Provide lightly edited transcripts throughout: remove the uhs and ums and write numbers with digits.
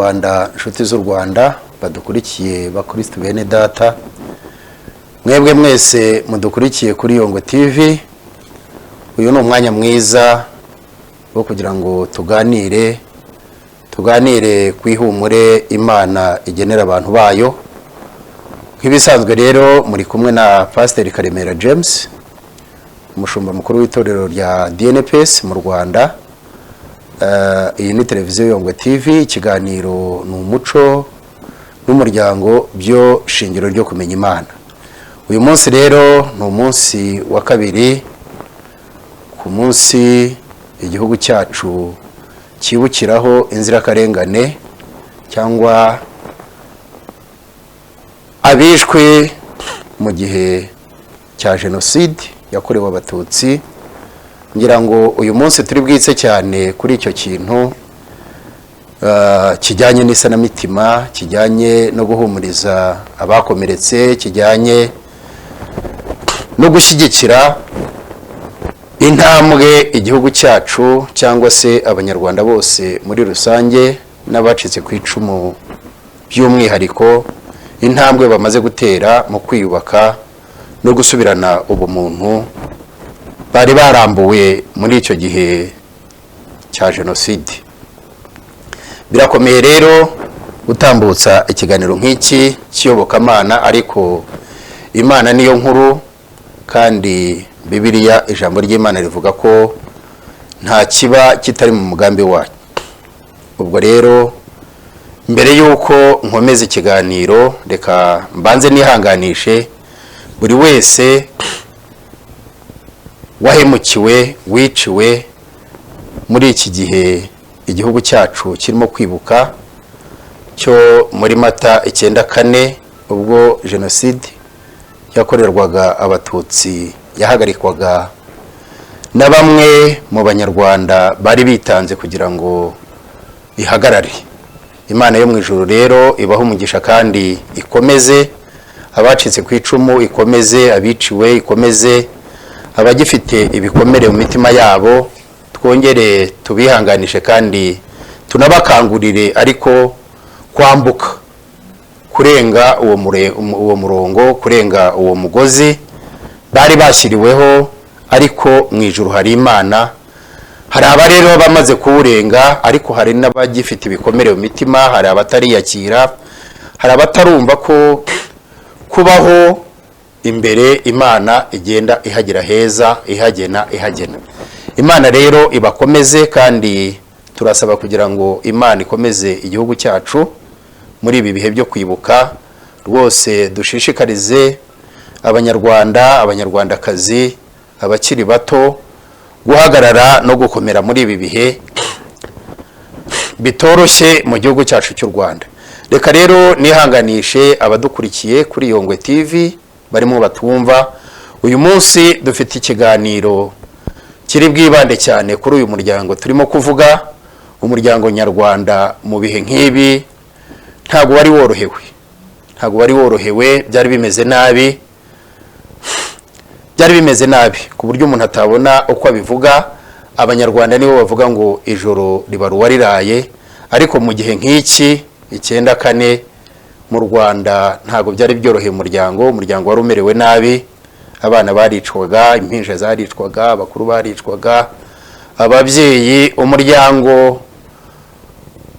Banyarwanda, inshuti z'u Rwanda badukurikiye, bakristu bene data, mwebwe mwese mudukurikiye kuri Yongwe TV, uyu ni umwanya mwiza wo kugira ngo tuganire ku ihumure Imana igenera abantu bayo. Nk'ibisanzwe rero, muri kumwe na Pasiteri Karemera James, umushumba mukuru w'itorero rya DNPS mu Rwanda. Iyi ni televiziyo Yongwe TV, ikiganiro ni Umuco n'Umuryango byo shingiro ryo kumenya Imana. Uyu munsi rero ni umunsi wa kabiri ku munsi igihugu cyacu cyibukiraho inzirakarengane cyangwa abishwe mu gihe cya Jenoside yakorewe Abatutsi. Ngira ngo uyu munsi turi bwitse cyane kuri icyo kintu kijyanye n'isanamitima, kijyanye no guhumuriza abakomeretse, kijyanye no gushyigikira intambwe igihugu cyacu cyangwa se Abanyarwanda bose muri rusange n'abacitse ku icumu by'umwihariko, intambwe bamaze gutera mu kwiyubaka no gusubirana ubumuntu bari barambuwe muri icyo gihe cya Jenoside. Birakomeye rero gutambutsa ikiganiro nk'iki cy'iyobokamana, ariko Imana niyo nkuru, kandi Bibiliya, ijambo ry'Imana rivuga ko nta kiba kitari mu mugambi wayo. Ubwo rero, mbere y'uko nkomeza ikiganiro, reka mbanze nihanganishe buri wese wahemukiwe, wiciwe muri iki gihe igihugu cyacu kirimo kwibuka cyo muri Mata 94, ubwo Jenoside yakorerwaga Abatutsi yahagarikwaga na bamwe mu Banyarwanda bari bitanze kugira ngo ihagarare. Imana yo mu ijuru rero ibaho umugisha kandi ikomeze abacitse ku icumu, ikomeze abiciwe, ikomeze abagifite ibikomere mu mitima yabo. Twongere tubihanganishe kandi tunabakangurire ariko kwambuka, kurenga uwo murongo, kurenga uwo mugozi bari bashyiriweho. Ariko mu ijuru hari Imana. Hari aba rero bamaze kuwurenga, ariko hari n'abagifite ibikomere mu mitima, hari abatariyakira, hari abatarumva ko kubaho imbere Imana igenda ihagira heza, ihagena, ihagena. Imana rero ibakomeze, kandi turasaba kugira ngo Imana ikomeze igihugu cyacu muri ibi bihe byo kwibuka. Rwose dushishikarize Abanyarwanda, Abanyarwandakazi, abakiri bato guhagarara no gukomera muri ibi bihe bitoroshye mu gihugu cyacu cy'u Rwanda. Reka rero nihanganishe abadukurikiye kuri Yongwe TV barimo batumva. Uyu munsi dufite ikiganiro kiri bwibande cyane kuri uyu muryango turimo kuvuga. Umuryango nyarwanda mu bihe nk'ibi ntabwo wari worohewe, ntabwo wari worohewe. Byari bimeze nabi, byari bimeze nabi ku buryo umuntu atabona uko abivuga. Abanyarwanda nibo bavuga ngo ijoro riba uwariraye, ariko mu gihe nk'iki 94 mu Rwanda ntabwo byari byoroheye umuryango. Umuryango wari umerewe nabi, abana baricwaga, impinja zaricwaga, abakuru baricwaga, ababyeyi, umuryango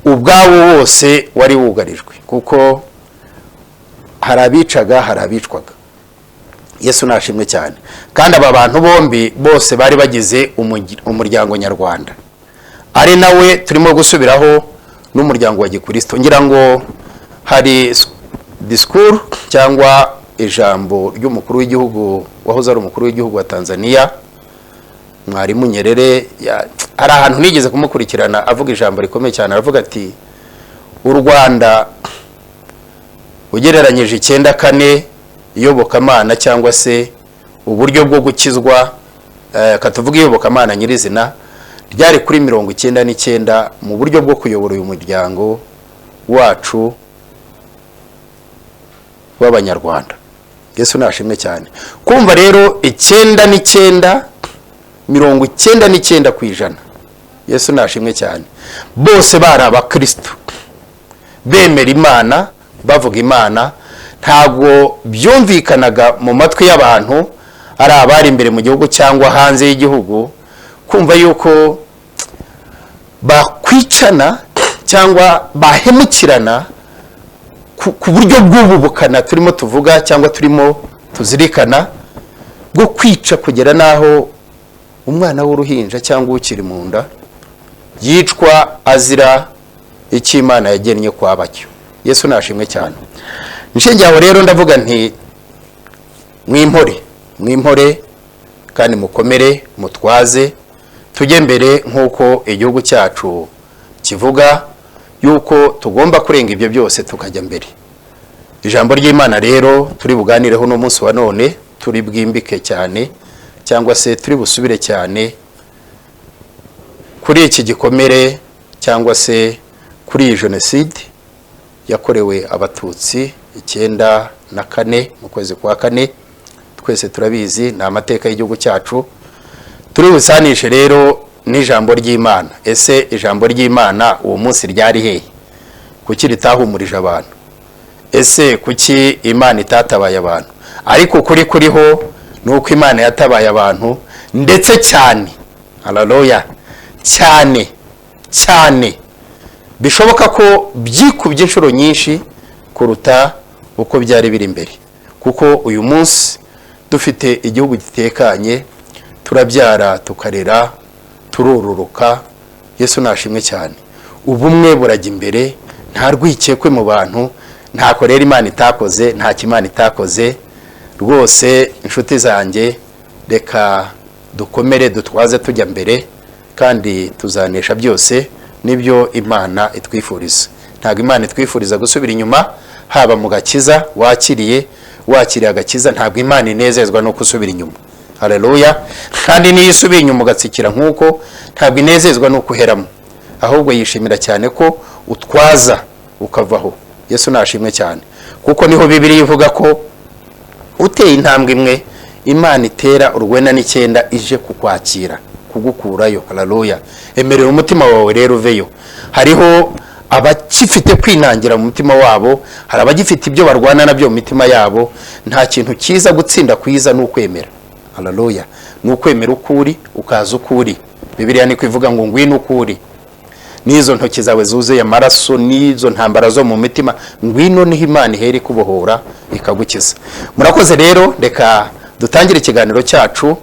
ubwawo wose wari wugarijwe, kuko hari abicaga, hari abicwaga. Yesu nashimwe cyane. Kandi aba bantu bombi bose bari bagize umuryango nyarwanda, ari nawe turimo gusubiraho, n'umuryango wa gikristo. Ngira ngo hari disikuru cyangwa ijambo ry'umukuru w'igihugu, wahoze ari umukuru w'igihugu wa Tanzania, Mwarimu Nyerere. Hari ahantu nigeze kumukurikirana avuga ijambo rikomeye cyane, aravuga ati: "U Rwanda ugereranyije 94, iyobokamana cyangwa se uburyo bwo gukizwa, katuvuga iyobokamana nyirizina, ryari kuri 99 mu buryo bwo kuyobora uyu muryango wacu w'Abanyarwanda." Yesu nashimwe cyane. Kumva rero 99, 99%, Yesu nashimwe cyane, bose bari abakristo. Bemera Imana, bavuga Imana, ntabwo byumvikanaga mu matwi y'abantu, ari abari imbere mu gihugu cyangwa hanze y'igihugu, kumva yuko bakwicana cyangwa bahemukirana ku buryo bw'ubu bukana turimo tuvuga cyangwa turimo tuzirikana, bwo kwica kugera n'aho umwana w'uruhinja cyangwa ukiri mu nda yicwa azira icyo Imana yagennye kwaba cyo. Yesu nashimwe cyane. Nshingiye aho rero, ndavuga nti: "Mwimpore, mwimpore kandi mukomere, mutwaze tujye mbere," nk'uko igihugu cyacu kivuga yuko tugomba kurenga ibyo byose tukajya mbere. Ijambo ry'Imana rero turi buganireho uno munsi wa none, turi bwimbike cyane cyangwa se turi busubire cyane kuri iki gikomere cyangwa se kuri iyi jenoside yakorewe Abatutsi 94 mu kwezi kwa kane. Twese turabizi, ni amateka y'igihugu cyacu. Turi busanishe rero n'ijambo ry'Imana. Ese ijambo ry'Imana uwo munsi ryari hehe? Kuki ritahumurije abantu? Ese kuki Imana itatabaye abantu? Ariko ukuri kuriho ni uko Imana yatabaye abantu, ndetse cyane, haleluya, cyane cyane, bishoboka ko byikubye inshuro nyinshi kuruta uko byari biri imbere, kuko uyu munsi dufite igihugu gitekanye, turabyara, tukarera, turororoka. Yesu nashimwe cyane. Ubumwe burajya imbere, nta rwikekwe mu bantu. Ntako rero Imana itakoze, ntacyo Imana itakoze rwose. Inshuti zanjye, reka dukomere, dutwaze tujya mbere, kandi tuzanesha byose. Nibyo Imana itwifuriza. Ntabwo Imana itwifuriza gusubira inyuma, haba mu gakiza wakiriye. Wakiriye agakiza, ntabwo Imana inezezwa no gusubira inyuma. Haleluya! Kandi niyo isubiye inyuma ugatsikira nk'uko, ntabwo inezezwa no kuheramo, ahubwo yishimira cyane ko utwaza ukavaho. Yesu nashimwe cyane, kuko niho Bibiliya ivuga ko uteye intambwe imwe, Imana itera 99 ije kukwakira, kugukurayo. Haleluya! Emerera umutima wawe rero uveyo. Hariho abakifite kwinangira mu mutima wabo, hari abagifite ibyo barwana nabyo mu mitima yabo. Nta kintu cyiza, gutsinda kwiza ni ukwemera. Haleluya! Ni ukwemera uko uri, ukaza uko uri. Bibiliya niko ivuga ngo: "Ngwino uko uri, n'izo ntoki zawe zuzuye amaraso, n'izo ntambara zo mu mitima, ngwino." Niho Imana ihera ikubohora, ikagukiza. Murakoze rero. Reka dutangire ikiganiro cyacu,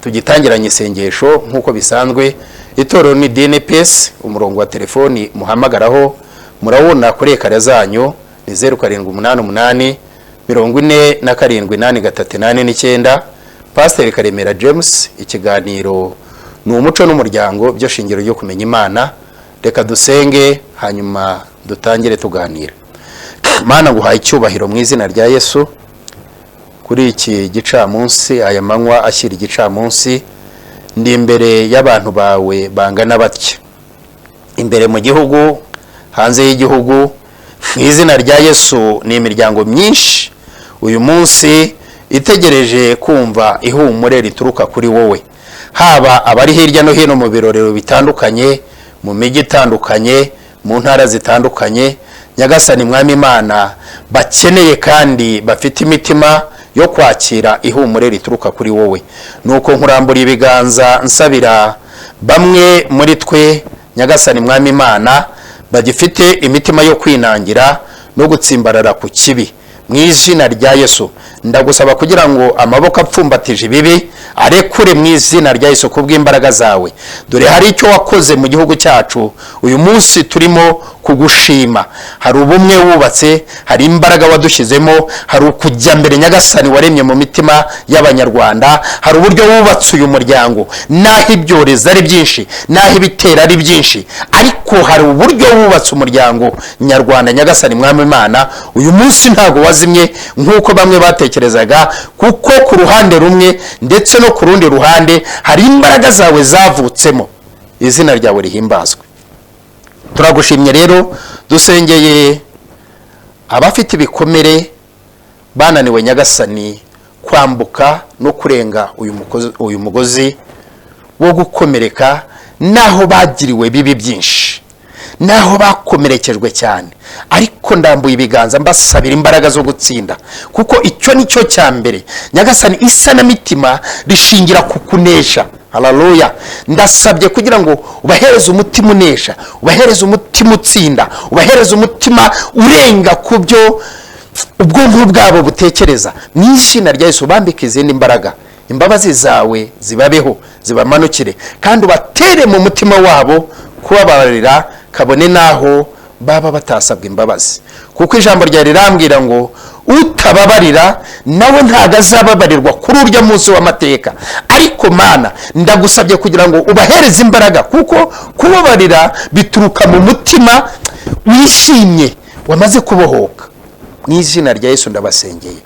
tugitangiranye isengesho nk'uko bisanzwe. Itorero ni DNPS. Umurongo wa telefoni muhamagaraho murawubona kuri écran zanyu, ni 0788 47 83 89. Pasiteri Karemera James. Ikiganiro ni Umuco n'Umuryango, byo shingiro ryo kumenya Imana. Reka dusenge, hanyuma dutangire tuganira. Mana, nguhaye icyubahiro mu izina rya Yesu kuri iki gicamunsi, aya manywa ashyira igicamunsi. Ndi imbere y'abantu bawe bangana batya, imbere mu gihugu, hanze y'igihugu. Mu izina rya Yesu, ni imiryango myinshi uyu munsi itegereje kumva ihumure rituruka kuri wowe, haba abari hirya no hino mu birorero bitandukanye, mu mijyi itandukanye, mu ntara zitandukanye. Nyagasani Mwami Imana, bakeneye kandi bafite imitima yo kwakira ihumure rituruka kuri wowe. Nuko nkurambura ibiganza, nsabira bamwe muri twe, Nyagasani Mwami Imana, bagifite imitima yo kwinangira no gutsimbarara ku kibi. Mu izina rya Yesu, ndagusaba kugira ngo amaboko apfumbatije ibibi arekure mu izina rya Yesu, kubw'imbaraga zawe. Dore hari icyo wakoze mu gihugu cyacu uyu munsi turimo kugushima. Hari ubumwe wubatse, hari imbaraga wadushyizemo, hari ukujya mbere, Nyagasani, waremye mu mitima y'Abanyarwanda, hari uburyo wubatse uyu muryango. N'aho ibyorezo ari byinshi, n'aho ibitera ari byinshi, ariko hari uburyo wubatse umuryango nyarwanda. Nyagasani Mwami Imana, uyu munsi ntabwo wazimye nk'uko bamwe batekerezaga, kuko ku ruhande rumwe ndetse no ku rundi ruhande hari imbaraga zawe zavutsemo. Izina ryawe rihimbazwe. Turagushimye rero. Dusengeye abafite ibikomere, bananiwe, Nyagasani, kwambuka no kurenga uyu mugozi wo gukomereka, n'aho bagiriwe bibi byinshi, Naho bakomerekejwe cyane, ariko ndambuye ibiganza mbasabira imbaraga zo gutsinda, kuko icyo ni cyo cya mbere. Nyagasani, isanamitima rishingira ku kunesha. Haleluya! Ndasabye kugira ngo ubahereze umutima unesha, ubahereze umutima utsinda, ubahereze umutima urenga ku byo ubwonko bwabo butekereza. Mu izina rya Yesu, ubambike izindi mbaraga, imbabazi zawe zibabeho, zibamanukire, kandi ubatere mu mutima wabo kubabarira, kabone n'aho baba batasabwa imbabazi, kuko ijambo ryawe rirambwira ngo utababarira nawe ntabwo azababarirwa kuri urya munsi w'amateka. Ariko Mana, ndagusabye kugira ngo ubahereze imbaraga, kuko kubabarira bituruka mu mutima wishimye wamaze kubohoka. Mu izina rya Yesu ndabasengeye.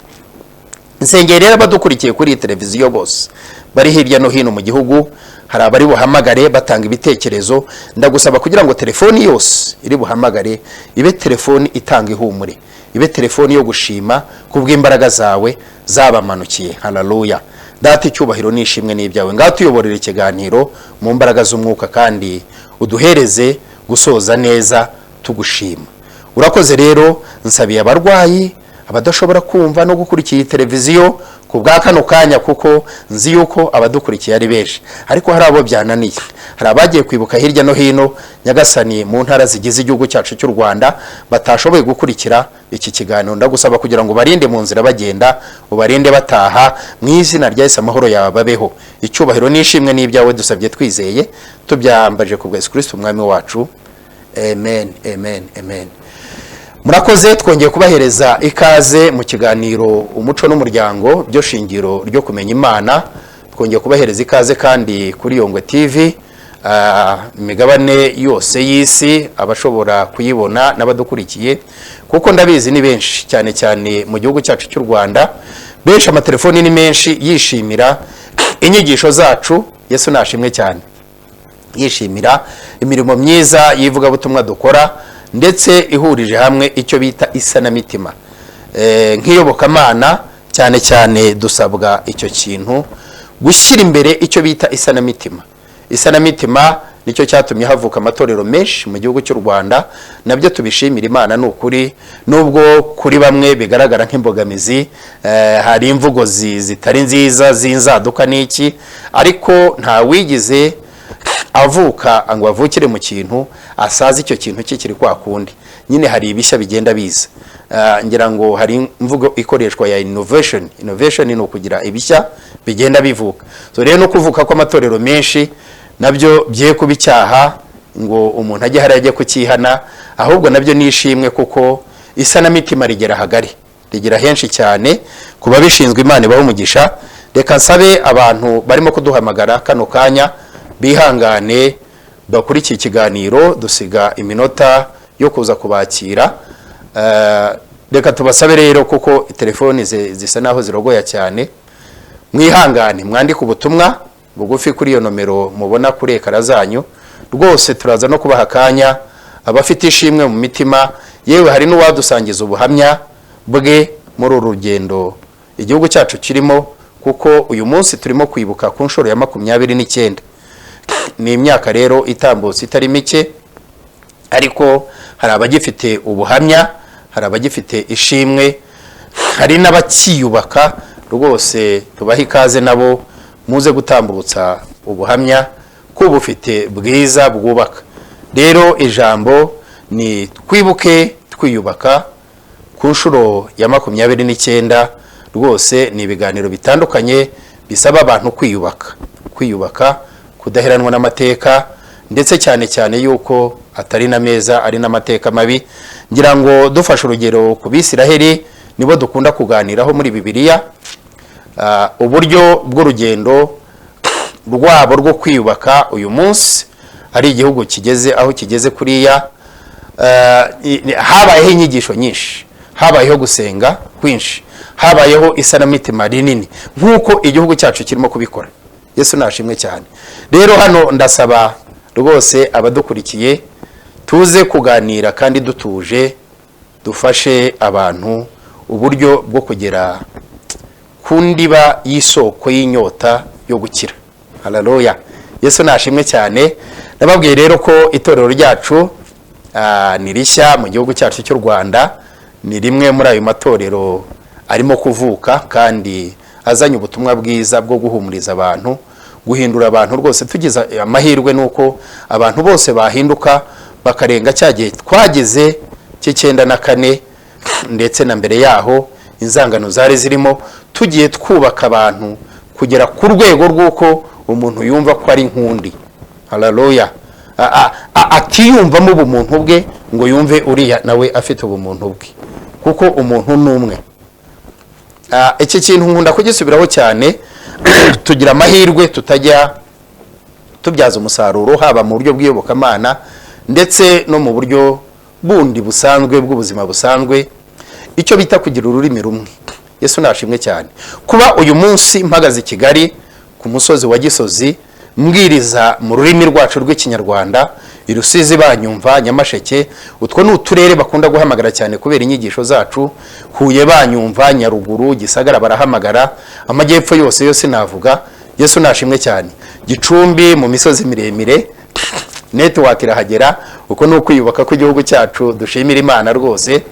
Nsengeye rero abadukurikiye kuri iyi televiziyo bose bari hirya no hino mu gihugu. Hari abari buhamagare batanga ibitekerezo. Ndagusaba kugira ngo telefoni yose iri buhamagare ibe telefoni itanga ihumure, ibe telefoni yo gushima kubw'imbaraga zawe zabamanukiye. Haleluya! Data, icyubahiro n'ishimwe n'ibyawe. Ngaho tuyoborera ikiganiro mu mbaraga z'umwuka, kandi uduhereze gusoza neza tugushima. Urakoze. Rero nsabiye abarwayi, abadashobora kumva no gukurikira iyi televiziyo ku bwa kano kanya, kuko nzi yuko abadukurikiye ari benshi, ariko hari abo byananiye, hari abagiye kwibuka hirya no hino, Nyagasani, mu ntara zigize igihugu cyacu cy'u Rwanda, batashoboye gukurikira iki kiganiro. Ndagusaba kugira ngo ubarinde mu nzira bagenda, ubarinde bataha. Mu izina rya Yesu, amahoro yawe babeho. Icyubahiro n'ishimwe n'ibyawe, dusabye twizeye, tubyambaje ku bwa Yesu Kristo umwami wacu. Amen, amen, amen. Murakoze. Twongeye kubahereza ikaze mu kiganiro Umuco n'Umuryango, byo shingiro ryo kumenya Imana. Twongeye kubahereza ikaze kandi kuri Yongwe TV, imigabane yose y'isi, abashobora kuyibona n'abadukurikiye, kuko ndabizi ni benshi cyane cyane mu gihugu cyacu cy'u Rwanda. Benshi, amatelefoni ni menshi, yishimira inyigisho zacu. Yesu nashimwe cyane. Yishimira imirimo myiza y'ivugabutumwa dukora, ndetse ihurije hamwe icyo bita isanamitima. Nk'iyobokamana cyane cyane dusabwa icyo kintu, gushyira imbere icyo bita isanamitima. Isanamitima nicyo cyatumye havuka amatorero menshi mu gihugu cy'u Rwanda. Nabyo tubishimira Imana, ni ukuri, nubwo kuri bamwe bigaragara nk'imbogamizi, hari imvugo zitari nziza z'inzaduka n'iki, ariko nta wigize avuka ngo avukire mu kintu asaze icyo kintu kikiri kwa kundi. Nyine hari ibishya bigenda biza. Ngira ngo hari imvugo ikoreshwa ya innovation. Innovation ni ukugira ibishya bigenda bivuka. So rero no kuvuka kw'amatorero menshi nabyo bye kuba icyaha ngo umuntu ajye hariya ajye kukihana, ahubwo nabyo ni ishimwe, kuko isanamitima rigera hagari, rigera henshi cyane. Ku babishinzwe, Imana ibahe umugisha. Reka nsabe abantu barimo kuduhamagara kano kanya bihangane bakurikiye ikiganiro, dusiga iminota yo kuza kubakira. Reka tubasabe rero, kuko telefoni zisa naho zirogoya cyane, mwihangane mwandike ubutumwa bugufi kuri iyo nomero mubona kuri écran zanyu. Rwose turaza no kubaha akanya abafite ishimwe mu mitima, yewe hari n'uwadusangiza ubuhamya bwe muri uru rugendo igihugu cyacu kirimo, kuko uyu munsi turimo kwibuka ku nshuro ya 29. Ni imyaka rero itambutse itari mike, ariko hari abagifite ubuhamya, hari abagifite ishimwe, hari n'abakiyubaka. Rwose tubahe ikaze nabo, muze gutambutsa ubuhamya ko bufite bwiza bwubaka. Rero ijambo ni "Twibuke twiyubaka" ku nshuro ya 29. Rwose ni ibiganiro bitandukanye bisaba abantu kwiyubaka, kwiyubaka, kudaheranwa n'amateka, ndetse cyane cyane yuko atari na meza, ari n'amateka mabi. Ngira ngo dufashe urugero ku Bisiraheli, nibo dukunda kuganiraho muri Bibiliya, uburyo bw'urugendo rwabo rwo kwiyubaka, uyu munsi ari igihugu kigeze aho kigeze kuriya. Habayeho inyigisho nyinshi, habayeho gusenga kwinshi, habayeho isanamitima rinini, nk'uko igihugu cyacu kirimo kubikora. Yesu nashimwe cyane. Rero hano ndasaba rwose abadukurikiye tuze kuganira kandi dutuje, dufashe abantu uburyo bwo kugera ku ndiba y'isoko y'inyota yo gukira. Haleluya, Yesu nashimwe cyane. Nababwiye rero ko itorero ryacu Ni rishya mu gihugu cyacu cy'u Rwanda, ni rimwe muri ayo matorero arimo kuvuka kandi azanye ubutumwa bwiza bwo guhumuriza abantu, guhindura abantu. Rwose tugize amahirwe nuko abantu bose bahinduka, bakarenga cya gihe twageze cy'94 ndetse na mbere yaho, inzangano zari zirimo. Tugiye twubaka abantu kugera ku rwego rw'uko umuntu yumva ko ari nkundi, haleluya, atiyumvamo ubumuntu bwe ngo yumve uriya nawe afite ubumuntu bwe, kuko umuntu ni umwe. Iki kintu nkunda kugisubiraho cyane. Tugira amahirwe tutajya tubyaza umusaruro, haba mu buryo bw'iyobokamana ndetse no mu buryo bundi busanzwe bw'ubuzima busanzwe, icyo bita kugira ururimi rumwe. Yesu nashimwe cyane. Kuba uyu munsi mpagaze i Kigali ku musozi wa Gisozi mbwiriza mu rurimi rwacu rw'Ikinyarwanda, i Rusizi banyumva, Nyamasheke, utwo ni uturere bakunda guhamagara cyane kubera inyigisho zacu, Huye banyumva, Nyaruguru, Gisagara barahamagara, amajyepfo yose yose navuga. Yesu nashimwe cyane. Gicumbi mu misozi miremire network irahagera. Uko ni ukwiyubaka kw'igihugu cyacu, dushimira Imana rwose.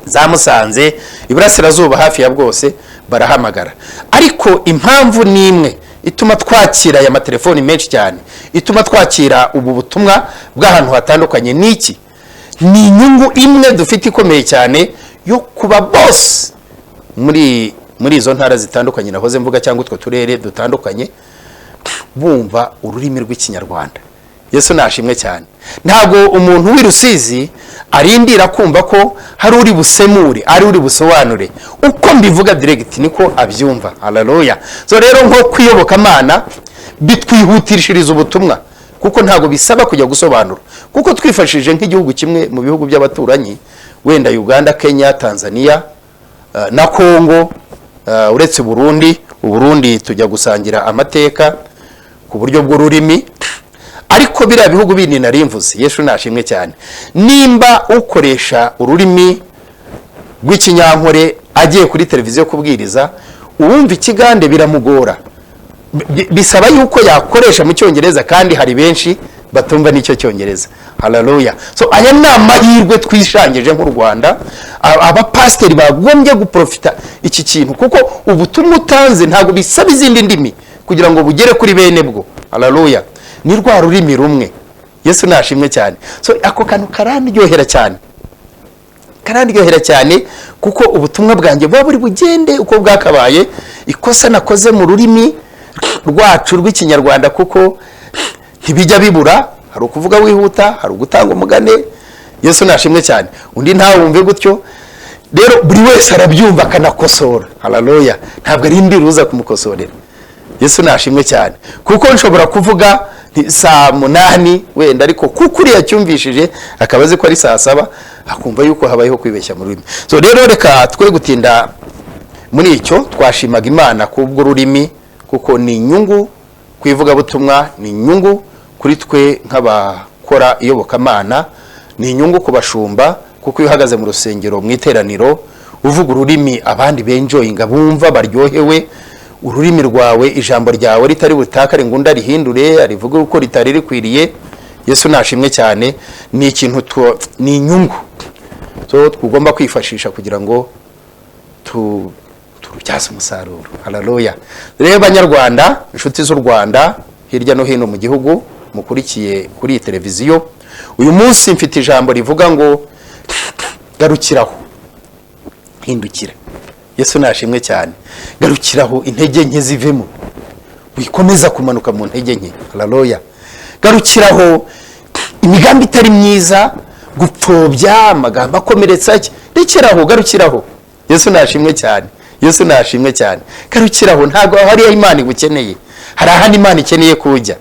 Za Musanze, iburasirazuba hafi ya bwose barahamagara. Ariko impamvu ni imwe ituma twakira aya matelefoni menshi cyane, ituma twakira ubu butumwa bw'ahantu hatandukanye, ni iki? Ni inyungu imwe dufite ikomeye cyane yo kuba bose muri izo ntara zitandukanye nahoze mvuga, cyangwa utwo turere dutandukanye, bumva ururimi rw'Ikinyarwanda. Yesu nashimwe cyane. Ntabwo umuntu w'i Rusizi arindira kumva ko hari uri busemure, ari uri busobanure. Uko mbivuga direct niko abyumva, haleluya. So rero nko kwiyobokamana bitwihutishiriza ubutumwa, kuko ntabwo bisaba kujya gusobanura, kuko twifashishije nk'igihugu kimwe mu bihugu by'abaturanyi, wenda Uganda, Kenya, Tanzania na Kongo, uretse Burundi. Uburundi tujya gusangira amateka ku buryo bw'ururimi, ariko biriya bihugu bindi nari mvuze, Yesu nashimwe cyane, nimba ukoresha ururimi rw'Ikinyankore agiye kuri televiziyo kubwiriza, uwumva Ikigande biramugora. Bisaba yuko yakoresha mu Cyongereza, kandi hari benshi batumva n'icyo Cyongereza, haleluya. So aya ni amahirwe twishangije nk'u Rwanda. Abapasiteri bagombye guprofita iki kintu, kuko ubutumwa utanze ntabwo bisaba izindi ndimi kugira ngo bugere kuri bene bwo, haleluya. Ni rwa rurimi rumwe. Yesu nashimwe cyane. So ako kantu karandyohera cyane, karandyohera cyane, kuko ubutumwa bwanjye buba buri bugende uko bwakabaye. Ikosa nakoze mu rurimi rwacu rw'Ikinyarwanda, kuko ntibijya bibura, hari ukuvuga wihuta, hari ugutanga umugane, Yesu nashimwe cyane, undi ntawumve gutyo. Rero buri wese arabyumva akanakosora, haleluya. Ntabwo arindira uza kumukosorera. Yesu nashimwe cyane, kuko nshobora kuvuga nti saa 8 wenda, ariko kuko uriya cyumvishije akaba azi ko ari saa 7, akumva yuko habayeho kwibeshya mu rurimi. So rero reka twe gutinda muri icyo. Twashimaga Imana kubw'ururimi, kuko ni inyungu ku ivugabutumwa, ni inyungu kuri twe nk'abakora iyobokamana, ni inyungu ku bashumba, kuko iyo uhagaze mu rusengero mu iteraniro uvuga ururimi abandi benjoyinga, bumva baryohewe, ururimi rwawe, ijambo ryawe ritari butakare ngo undi arihindure arivuge uko ritari rikwiriye. Yesu nashimwe cyane. Ni ikintu ni inyungu so tugomba kwifashisha kugira ngo turubyaze umusaruro, haleluya. Rero Banyarwanda, inshuti z'u Rwanda hirya no hino mu gihugu mukurikiye kuri iyi televiziyo, uyu munsi mfite ijambo rivuga ngo garukiraho, hindukira. Yesu nashimwe cyane. Garukiraho, intege nke zivemo, wikomeza kumanuka mu ntege nke, haleluya. Garukiraho, imigambi itari myiza, gupfobya, amagambo akomeretsa, rekeraho, garukiraho. Yesu nashimwe cyane. Yesu nashimwe cyane. Garukiraho, ntabwo hariya Imana igukeneye, hari ahandi Imana ikeneye kujya.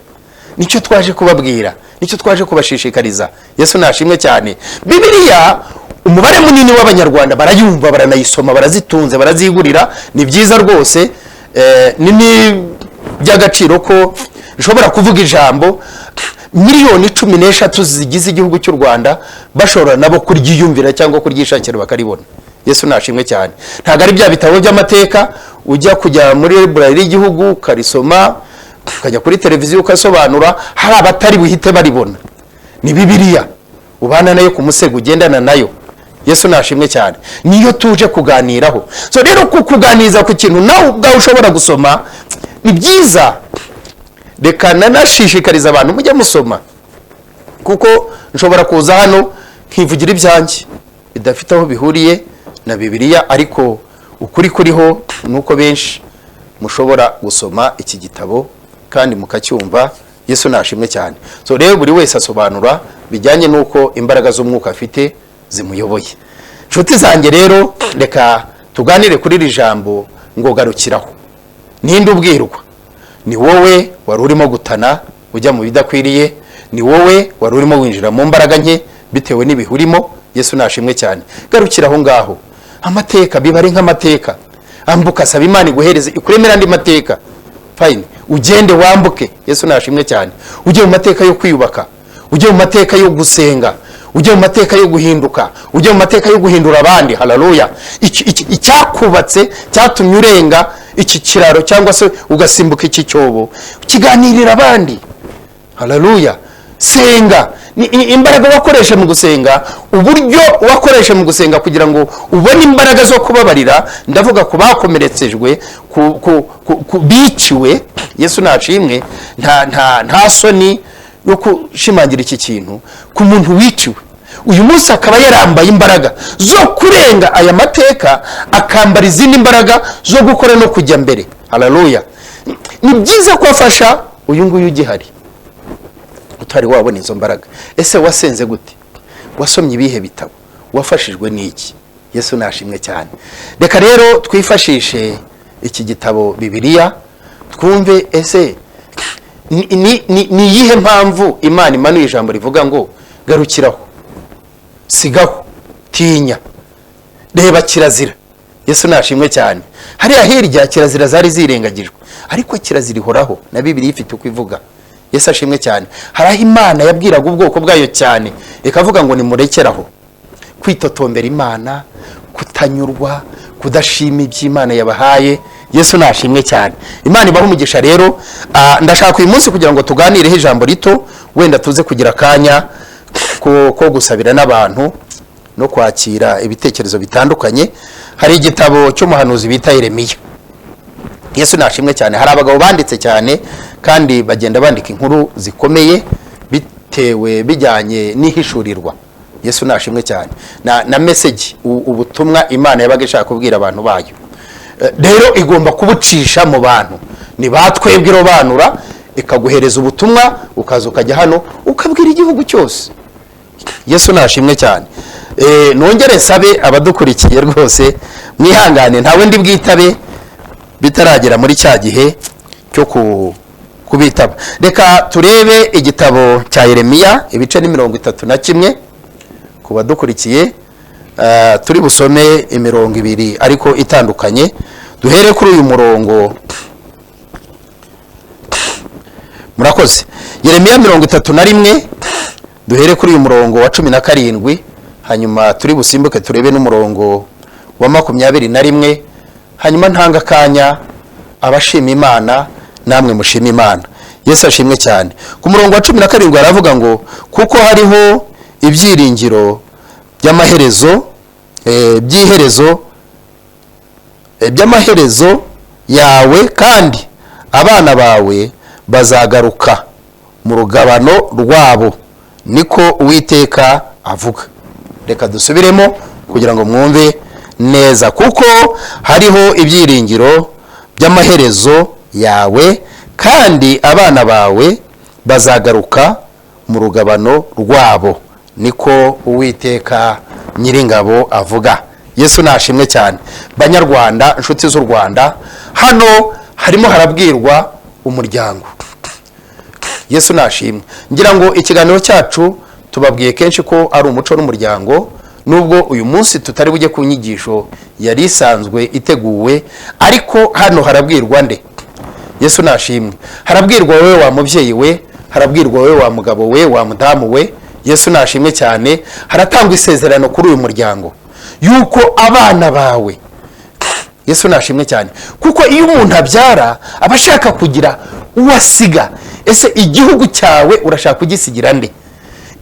Nicyo twaje kubabwira, nicyo twaje kubashishikariza. Yesu nashimwe cyane. Bibiliya umubare munini w'Abanyarwanda barayumva, baranayisoma, barazitunze, barazigurira. Ni byiza rwose, ni by'agaciro ko nshobora kuvuga ijambo, miliyoni 13 zigize igihugu cy'u Rwanda bashobora nabo kuryiyumvira cyangwa kuryishakira bakaribona. Yesu nashimwe cyane. Ntabwo ari bya bitabo by'amateka ujya kujya muri library y'igihugu ukarisoma, ukajya kuri televiziyo ukasobanura, hari abatari buhite baribona. Ni Bibiliya. Ubana nayo ku musego, ugendana nayo. Yesu nashimwe cyane. Niyo tuje kuganiraho. So rero kukuganiriza ku kintu nawe ubwawe ushobora gusoma ni byiza. Reka nanashishikariza abantu, mujye musoma, kuko nshobora kuza hano nkivugira ibyanjye bidafite aho bihuriye na Bibiliya, ariko ukuri kuriho ni uko benshi mushobora gusoma iki gitabo kandi mukacyumva. Yesu nashimwe cyane. So rero buri wese asobanura bijyanye n'uko imbaraga z'umwuka afite zimuyoboye. Inshuti zanjye rero, reka tuganire kuri iri jambo ngo "Garukiraho". Ninde ubwirwa? Ni wowe wari urimo gutana ujya mu bidakwiriye, ni wowe wari urimo winjira mu mbaraga nke bitewe n'ibihe urimo. Yesu nashimwe cyane. Garukira aho ngaho. Amateka biba ari nk'amateka. Ambuka, saba Imana iguhereze, ikuremera andi mateka. Fine, ugende wambuke. Yesu nashimwe cyane. Ujye mu mateka yo kwiyubaka, ujye mu mateka yo gusenga, ujye mu mateka yo guhinduka, ujye mu mateka yo guhindura abandi. Haleluya! Icyakubatse cyatumye urenga iki kiraro cyangwa se ugasimbuka iki cyobo, kiganirira abandi. Haleluya! Senga. Imbaraga wakoresha mu gusenga, uburyo wakoresha mu gusenga kugira ngo ubone imbaraga zo kubabarira, ndavuga ku bakomeretsejwe, ku biciwe. Yesu nashimwe. Nta soni yo gushimangira iki kintu ku muntu wiciwe uyu munsi akaba yarambaye imbaraga zo kurenga aya mateka, akambara izindi mbaraga zo gukora no kujya mbere. Haleluya! Ni byiza ko afasha uyu nguyu ugihari utari wabona izo mbaraga. Ese wasenze gute? Wasomye ibihe bitabo? Wafashijwe n'iki? Yesu nashimwe cyane. Reka rero twifashishe iki gitabo Bibiliya, twumve ese ni iyihe mpamvu Imana imanuye ijambo rivuga ngo "Garukiraho, sigaho, tinya, reba kirazira". Yesu nashimwe cyane. Hariya hirya kirazira zari zirengagijwe, ariko kirazira ihoraho, na Bibiliya ifite uko ivuga. Yesu ashimwe cyane. Hari aho Imana yabwiraga ubwoko bwayo cyane, ikavuga ngo nimurekeraho kwitotombera Imana, kutanyurwa, kudashima iby'Imana yabahaye. Yesu nashimwe cyane. Imana ibaha umugisha. Rero ndashaka uyu munsi kugira ngo tuganireho ijambo rito, wenda tuze kugira akanya ko gusabira n'abantu no kwakira ibitekerezo bitandukanye. Hari igitabo cy'umuhanuzi bita Yeremiya. Yesu nashimwe cyane. Hari abagabo banditse cyane kandi bagenda bandika inkuru zikomeye bitewe bijyanye n'ihishurirwa. Yesu nashimwe cyane. Na message, ubutumwa Imana yabaga ishaka kubwira abantu bayo. Rero igomba kubucisha mu bantu. Ni batwebwe irobanura, ikaguhereza ubutumwa, ukaza ukajya hano ukabwira igihugu cyose. Yesu nashimwe cyane. Nongere nsabe abadukurikiye rwose mwihangane, ntawe ndi bwitabe bitaragera muri cya gihe cyo kubitaba. Reka turebe igitabo cya Yeremiya, ibice ni 31. Ku badukurikiye, turi busome imirongo ibiri ariko itandukanye. Duhere kuri uyu murongo. Murakoze. Yeremiya 31, duhere kuri uyu murongo wa 17, hanyuma turi busimbuke turebe n'umurongo wa 21, hanyuma ntanga akanya abashima Imana, namwe mushima Imana. Yesu ashimwe cyane. Ku murongo wa 17 haravuga ngo "Kuko hariho ibyiringiro by'amaherezo, by'iherezo, by'amaherezo yawe, kandi abana bawe bazagaruka mu rugabano rwabo, niko Uwiteka avuga". Reka dusubiremo kugira ngo mwumve neza. "Kuko hariho ibyiringiro by'amaherezo yawe, kandi abana bawe bazagaruka mu rugabano rwabo, niko Uwiteka Nyiringabo avuga". Yesu nashimwe cyane. Banyarwanda, inshuti z'u Rwanda, hano harimo harabwirwa umuryango. Yesu nashimwe. Ngira ngo ikiganiro cyacu tubabwiye kenshi ko ari umuco n'umuryango. Nubwo uyu munsi tutari bujye ku nyigisho yari isanzwe iteguwe, ariko hano harabwirwa nde? Yesu nashimwe. Harabwirwa wowe wa mubyeyi we, harabwirwa wowe wa mugabo we, wa mudamu we. Yesu nashimwe cyane. Haratangwa isezerano kuri uyu muryango yuko abana bawe, Yesu nashimwe cyane, kuko iyo umuntu abyara aba ashaka kugira uwo asiga. Ese igihugu cyawe urashaka kugisigira nde?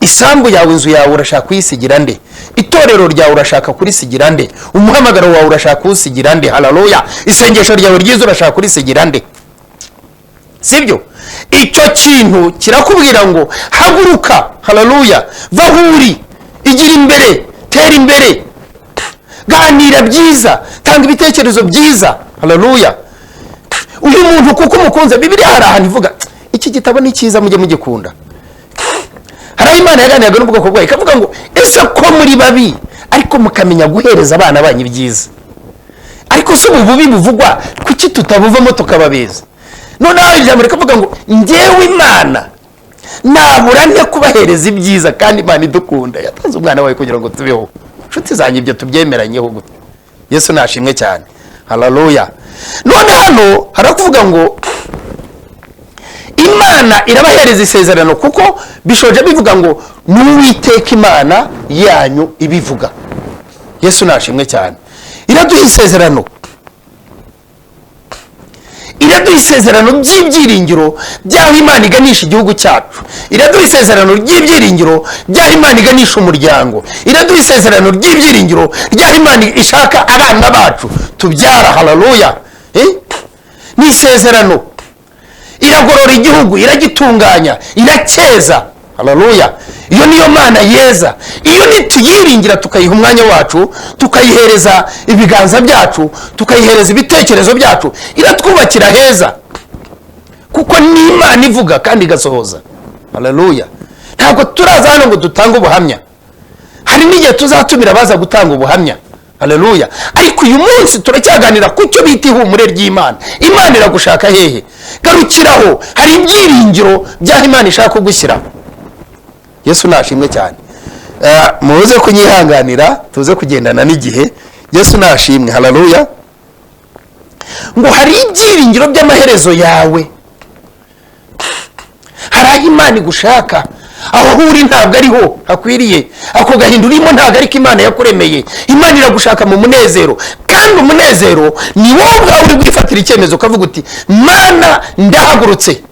Isambu yawe, inzu yawe urashaka kuyisigira nde? Itorero ryawe urashaka kurisigira nde? Umuhamagaro wawe urashaka kuwusigira nde? Haleluya! Isengesho ryawe ryiza urashaka kurisigira nde? Sibyo? Icyo kintu kirakubwira ngo haguruka, haleluya, va aho uri, igira imbere, tera imbere, ganira byiza, tanga ibitekerezo byiza. Haleluya! Uyu muntu kuko umukunze, Bibiliya hari ahantu ivuga, iki gitabo ni cyiza, mujye mugikunda. Hari aho Imana yaganiraga n'ubwoko bwayo ikavuga ngo ese ko muri babi ariko mukamenya guhereza abana banyu ibyiza, ariko si ubu bubi buvugwa, kuki tutabuvamo tukababeza? Noneho ijambo rikavuga ngo njyewe Imana nabura nte kubahereza ibyiza kandi Imana idukunda yatanze umwana wawe kugira ngo tubeho? Inshuti zanjye, ibyo tubyemeranyeho gute? Yesu nashimwe cyane, haleluya. None hano harakuvuga ngo Imana irabahereza isezerano, kuko bishoje bivuga ngo n'Uwiteka Imana yanyu ibivuga. Yesu nashimwe cyane. Iraduha isezerano, iraduha isezerano by'ibyiringiro by'aho Imana iganisha igihugu cyacu, iraduha isezerano ry'ibyiringiro by'aho Imana iganisha umuryango, iraduha isezerano ry'ibyiringiro by'aho Imana ishaka abana bacu tubyara. Haleluya! Ni isezerano. Iragorora igihugu, iragitunganya, iracyeza. Haleluya! Iyo niyo Mana yeza. Iyo nituyiringira, tukayiha umwanya wacu, tukayihereza ibiganza byacu, tukayihereza ibitekerezo byacu, iratwubakira heza, kuko ni Imana ivuga kandi igasohoza. Haleluya! Ntabwo turaza hano ngo dutange ubuhamya, hari n'igihe tuzatumira baza gutanga ubuhamya. Haleluya! Ariko uyu munsi turacyaganira ku cyo bita ihumure ry'Imana. Imana iragushaka hehe? Garukiraho, hari ibyiringiro by'aho Imana ishaka kugushyira. Yesu nashimwe cyane. Muze kunyihanganira, tuze kugendana n'igihe. Yesu nashimwe, haleluya. Ngo hari ibyiringiro by'amaherezo yawe, hari aho Imana igushaka. Aho uri ntabwo ariho hakwiriye, ako gahinda urimo ntabwo ariko Imana yakuremeye. Imana iragushaka mu munezero, kandi umunezero ni wowe ubwawe uri bwifatira icyemezo ukavuga uti Mana ndahagurutse,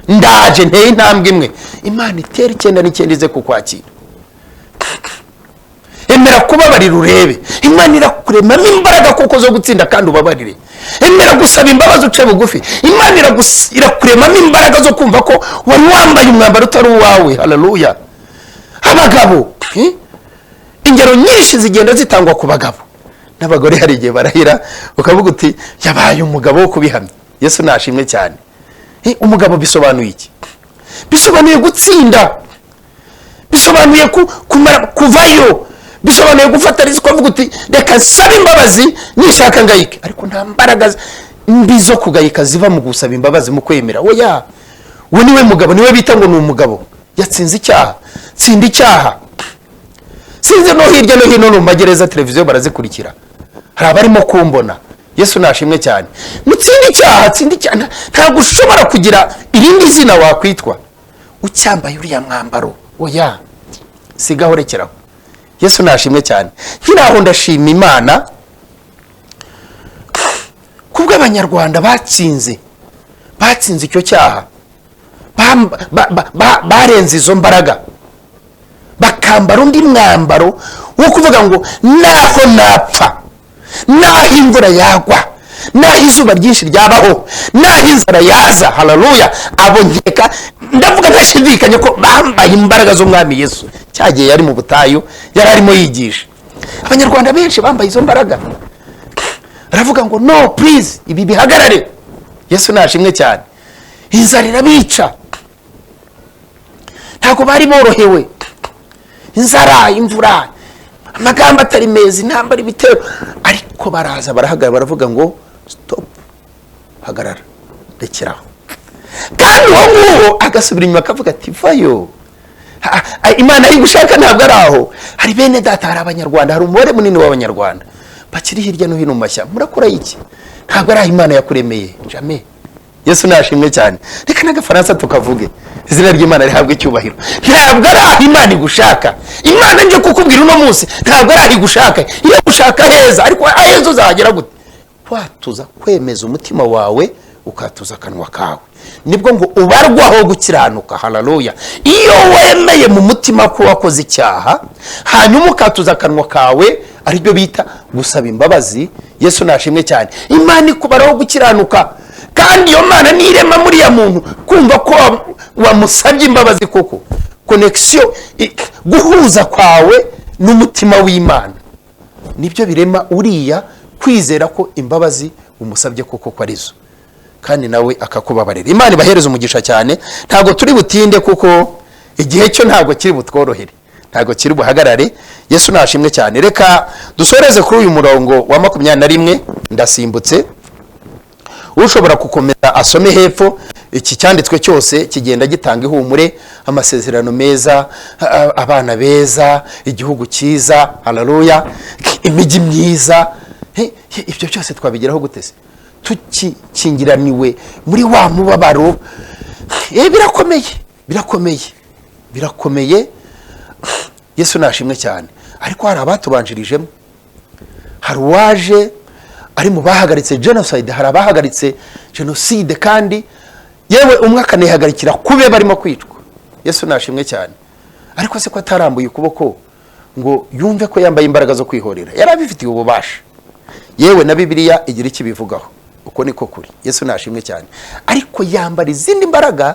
ndaje, nteye intambwe imwe. Imana itera 99 ize kukwakira. Emera kubabarira urebe, Imana irakuremamo imbaraga kuko zo gutsinda kandi ubabarire. Emera gusaba imbabazi uce bugufi, Imana irakuremamo imbaraga zo kumva ko wari wambaye umwambaro utari uwawe. Haleluya! Abagabo, ingero nyinshi zigenda zitangwa ku bagabo n'abagore, hari igihe barahira ukavuga uti yabaye umugabo wo kubihamya. Yesu nashimwe cyane. Umugabo bisobanuye iki? Bisobanuye gutsinda, bisobanuye kumara kuvayo, bisobanuye gufata risiko ukavuga uti reka nsabe imbabazi, nishaka ngayike. Ariko nta mbaraga mbi zo kugayika ziva mu gusaba imbabazi, mu kwemera. Oya, we niwe mugabo, niwe bita ngo ni umugabo yatsinze icyaha. Tsinda icyaha. Sinzi no hirya no hino no mu magereza televiziyo barazikurikira, hari abarimo kumbona. Yesu nashimwe cyane. Mutsinde icyaha, tsinde icyaha. Ntabwo ushobora kugira irindi zina wakwitwa ucyambaye uriya mwambaro. Oya, sigaho, rekeraho. Yesu nashimwe cyane. Nkiri aho, ndashima Imana kubw'Abanyarwanda batsinze icyo cyaha, barenze izo mbaraga, bakambara undi mwambaro wo kuvuga ngo naho napfa, naho imvura yagwa, naho izuba ryinshi ryabaho, naho inzara yaza. Haleluya! Abo nkeka, ndavuga ntashidikanya ko bambaye imbaraga z'Umwami Yesu. Cyagiye yari mu butayu, yari arimo yigisha. Abanyarwanda benshi bambaye izo mbaraga, baravuga ngo no, please, ibi bihagarare. Yesu nashimwe cyane. Inzara irabica, ntabwo bari borohewe, inzara, imvura, amagambo atari meza, intambara, ibitero, ariko baraza barahagarara, baravuga ngo stop, hagarara, rekeraho. Kandi uwo nguwo agasubira inyuma akavuga ati vayo, Imana igushaka ntabwo ari aho. Hari bene data, hari Abanyarwanda, hari umubare munini w'Abanyarwanda bakiri hirya no hino mu mashyamba. Murakora iki? Ntabwo ari aho Imana yakuremeye, jamais. Yesu nashimwe cyane. Reka n'Agafaransa tukavuge, izina ry'Imana rihabwe icyubahiro. Ntabwo ari aho Imana igushaka. Imana nje kukubwira uno munsi, ntabwo ari aho igushaka. Iyo gushaka heza, ariko aheza uzahagera gute? Kwatuza, kwemeza umutima wawe. ukatuza akanwa kawe, nibwo ngo ubarwaho gukiranuka. Haleluya! Iyo wemeye mu mutima ko wakoze icyaha, hanyuma ukatuza akanwa kawe, aribyo bita gusaba imbabazi, Yesu nashimwe cyane, Imana ikubaraho gukiranuka. Kandi iyo Mana nirema muri ya muntu kumva ko wamusabye imbabazi koko, connexion, guhuza kwawe n'umutima w'Imana, nibyo birema uriya kwizera ko imbabazi umusabye koko ko arizo, kandi nawe akakubabarira. Imana ibahereza umugisha cyane. Ntabwo turi butinde kuko igihe cyo ntabwo kiri butworohere, ntabwo kiri buhagarare. Yesu nashimwe cyane. Reka dusoreze kuri uyu murongo wa 21. Ndasimbutse, ushobora gukomeza asome hepfo. Iki cyanditswe cyose kigenda gitanga ihumure, amasezerano meza, abana beza, igihugu cyiza, haleluya, imijyi myiza. Ibyo byose twabigeraho gute se tukikingiraniwe muri wa mubabaro? Birakomeye, birakomeye, birakomeye. Yesu nashimwe cyane. Ariko hari abatubanjirijemo, hari uwaje ari mu bahagaritse genocide, hari abahagaritse jenoside, kandi yewe umwe akanihagarikira kube barimo kwicwa. Yesu nashimwe cyane. Ariko se ko atarambuye ukuboko ngo yumve ko yambaye imbaraga zo kwihorera? Yari abifitiye ububasha, yewe na Bibiliya igira icyo ibivugaho. Uko niko kuri. Yesu nashimwe cyane. Ariko yambara izindi mbaraga,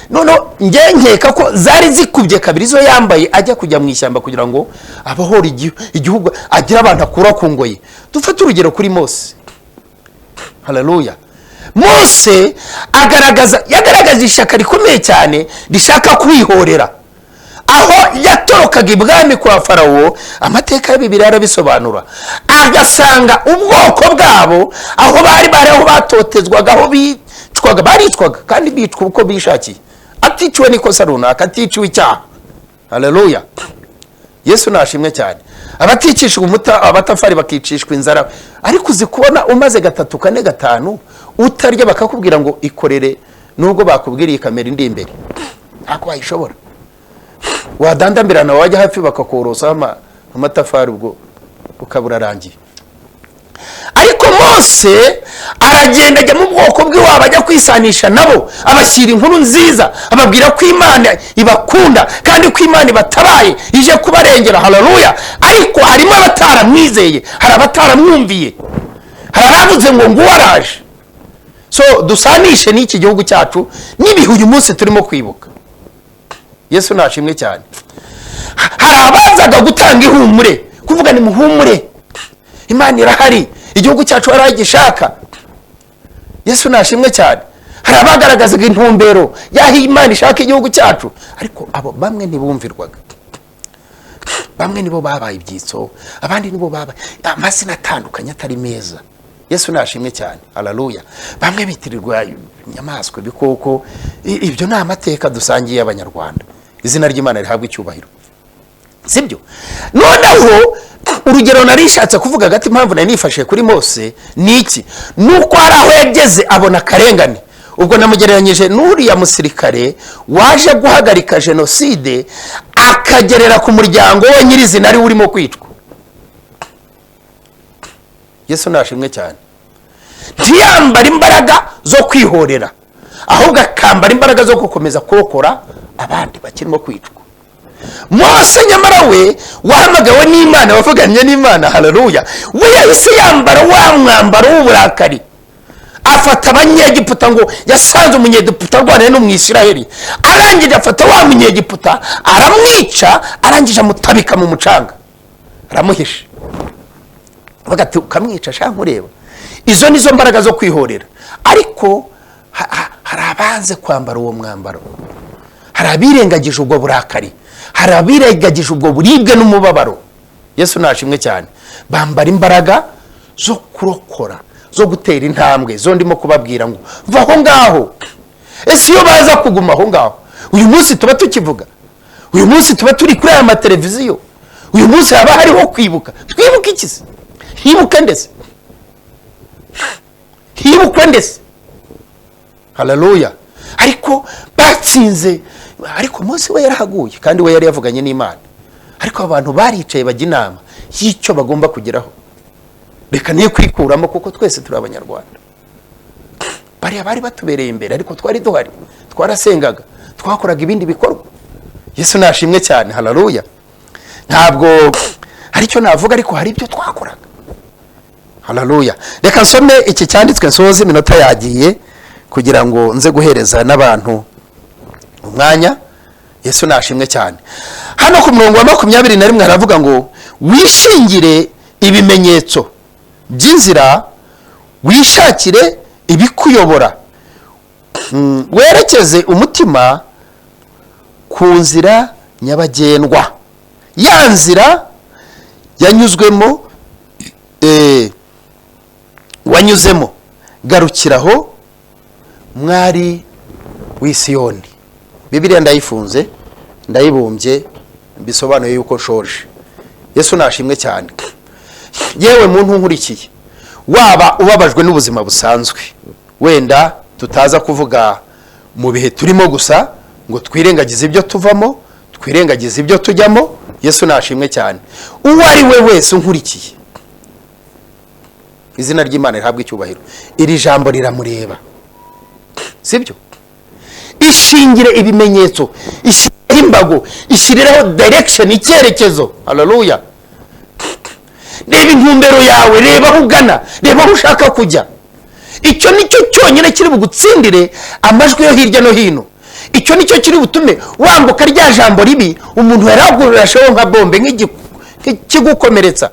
noneho njye nkeka ko zari zikubye kabiri izo yambaye ajya kujya mu ishyamba kugira ngo abohore igihugu, agire abantu akura ku ngoyi. Dufate urugero kuri Mose. Haleluya! Mose yagaragaza ishyaka rikomeye cyane rishaka kwihorera aho yatorokaga ibwami kwa Farawo. Amateka ya Bibiliya arabisobanura, agasanga ubwoko bwabo aho bari bari, aho batotezwaga, aho bicwaga, baricwaga kandi bicwa uko bishakiye, aticiwe n'ikosa runaka, aticiwe icyaha. Haleluya! Yesu nashimwe cyane. Abaticishwa umuta abatafari, bakicishwa inzara. Ariko uzi kubona umaze gatatu, kane, gatanu utarya, bakakubwira ngo ikorere, nubwo bakubwiriye kamera indi imbere ntabwo wayishobora, wadandambirana, wajya hafi bakakorosaho amatafari, ubwo ukaba urarangiye. Ariko Mose aragenda, ajya mu bwoko bw'iwabo, ajya kwisanisha nabo, abashyira inkuru nziza, ababwira ko Imana ibakunda kandi ko Imana ibatabaye, ije kubarengera. Haleluya! Ariko harimo abataramwizeye, hari abataramwumviye, hari abavuze ngo nguwo araje. So dusanishe n'iki gihugu cyacu n'ibihe uyu munsi turimo kwibuka. Yesu nashimwe cyane. Hari abazaga gutanga ihumure, kuvuga ni muhumure, Imana irahari, igihugu cyacu hari aho igishaka. Yesu nashimwe cyane. Hari abagaragazaga intumbero y'aho Imana ishaka igihugu cyacu, ariko abo bamwe ntibumvirwaga. Bamwe nibo babaye ibyitso, abandi nibo babaye amazina atandukanye atari meza. Yesu nashimwe cyane. Haleluya! Bamwe bitirirwa inyamaswa, ibikoko. Ibyo ni amateka dusangiye y'Abanyarwanda. Izina ry'Imana rihabwa icyubahiro, sibyo? Noneho urugero nari nishatse kuvuga hagati, impamvu nari nifashe kuri Mose ni iki? Ni uko hari aho yageze abona akarengane. Ubwo namugereranyije n'uriya musirikare waje guhagarika jenoside, akagerera ku muryango we nyirizina ari we urimo kwicwa. Yesu nashimwe cyane. Ntiyambara imbaraga zo kwihorera, ahubwo akambara imbaraga zo gukomeza kurokora abandi bakirimo kwicwa. Mose nyamara we wahamagawe n'Imana, wavuganye n'Imana, haleluya, we yahise yambara wa mwambaro w'uburakari, afata Abanyegiputa. Ngo yasanze Umunyegiputa arwana n'Umwisiraheli, arangije afata wa Munyegiputa aramwica, arangije amutabika mu mucanga, aramuhisha. Avuga ati: "Ukamwica shaka nkureba." Izo nizo mbaraga zo kwihorera. Ariko hari abanze kwambara uwo mwambaro, hari abirengagije ubwo burakari, hari abirengagije ubwo buribwe n'umubabaro. Yesu nashimwe cyane. Bambara imbaraga zo kurokora, zo gutera intambwe, zo ndimo kubabwira ngo va aho ngaho. Ese iyo baza kuguma aho ngaho, uyu munsi tuba tukivuga? Uyu munsi tuba turi kuri aya mateleviziyo? Uyu munsi haba hariho kwibuka? Twibuka iki se? Hibuke ndetse, hibukwe ndetse. Haleluya! Ariko batsinze. Ariko Mose we yarahaguye, kandi we yari yavuganye n'Imana. Ariko abantu baricaye bajya inama y'icyo bagomba kugeraho. Reka niyo kwikuramo, kuko twese turi Abanyarwanda. Bariya bari batubereye imbere, ariko twari duhari, twarasengaga, twakoraga ibindi bikorwa. Yesu nashimwe cyane, haleluya. Ntabwo hari icyo navuga, ariko hari ibyo twakoraga, haleluya. Reka nsome iki cyanditswe nsoze, iminota yagiye, kugira ngo nze guhereza n'abantu umwanya. Yesu nashimwe cyane. Hano ku murongo wa 21 haravuga ngo: "Wishingire ibimenyetso by'inzira, wishakire ibikuyobora, werekeze umutima ku nzira nyabagendwa, ya nzira yanyuzwemo, wanyuzemo. Garukiraho, mwari w'Isiyoni." Bibiliya ndayifunze, ndayibumbye, bisobanuye yuko nshoje. Yesu nashimwe cyane. Yewe muntu nkurikiye, waba ubabajwe n'ubuzima busanzwe, wenda tutaza kuvuga mu bihe turimo gusa ngo twirengagize ibyo tuvamo, twirengagize ibyo tujyamo. Yesu nashimwe cyane. Uwo ari we wese unkurikiye, izina ry'Imana rihabwa icyubahiro. Iri jambo riramureba, sibyo? Ishingire ibimenyetso, ishyireho imbago, ishyirireho direction, icyerekezo, haleluya. Reba intumbero yawe, reba aho ugana, reba aho ushaka kujya. Icyo ni cyo cyonyine kiri bugutsindire amajwi yo hirya no hino. Icyo ni cyo kiri butume wambuka rya jambo ribi umuntu yaragurasheho nka bombe, nk'ikigukomeretsa,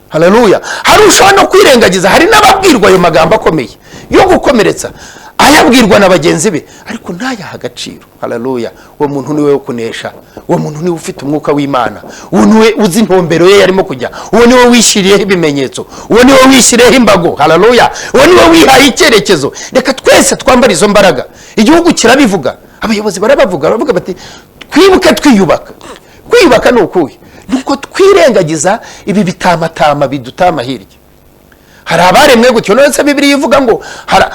haleluya. Hari ushobora no kwirengagiza, hari n'ababwirwa ayo magambo akomeye yo gukomeretsa, ayabwirwa na bagenzi be, ariko ntayahe agaciro, haleluya. Uwo muntu niwe wo kunesha, uwo muntu niwe ufite umwuka w'Imana, uwo niwe uzi intumbero ye yarimo kujya, uwo niwe wishyiriyeho ibimenyetso, uwo niwe wishyiriyeho imbago, haleluya, uwo niwe wihaye icyerekezo. Reka twese twambare izo mbaraga. Igihugu kirabivuga, abayobozi barabavuga, baravuga bati: "Twibuke twiyubaka." Kwiyubaka ni ukuhe? Ni uko twirengagiza ibi bitamatama bidutama hirya. Hari abaremwe gutyo. None se Bibiliya ivuga ngo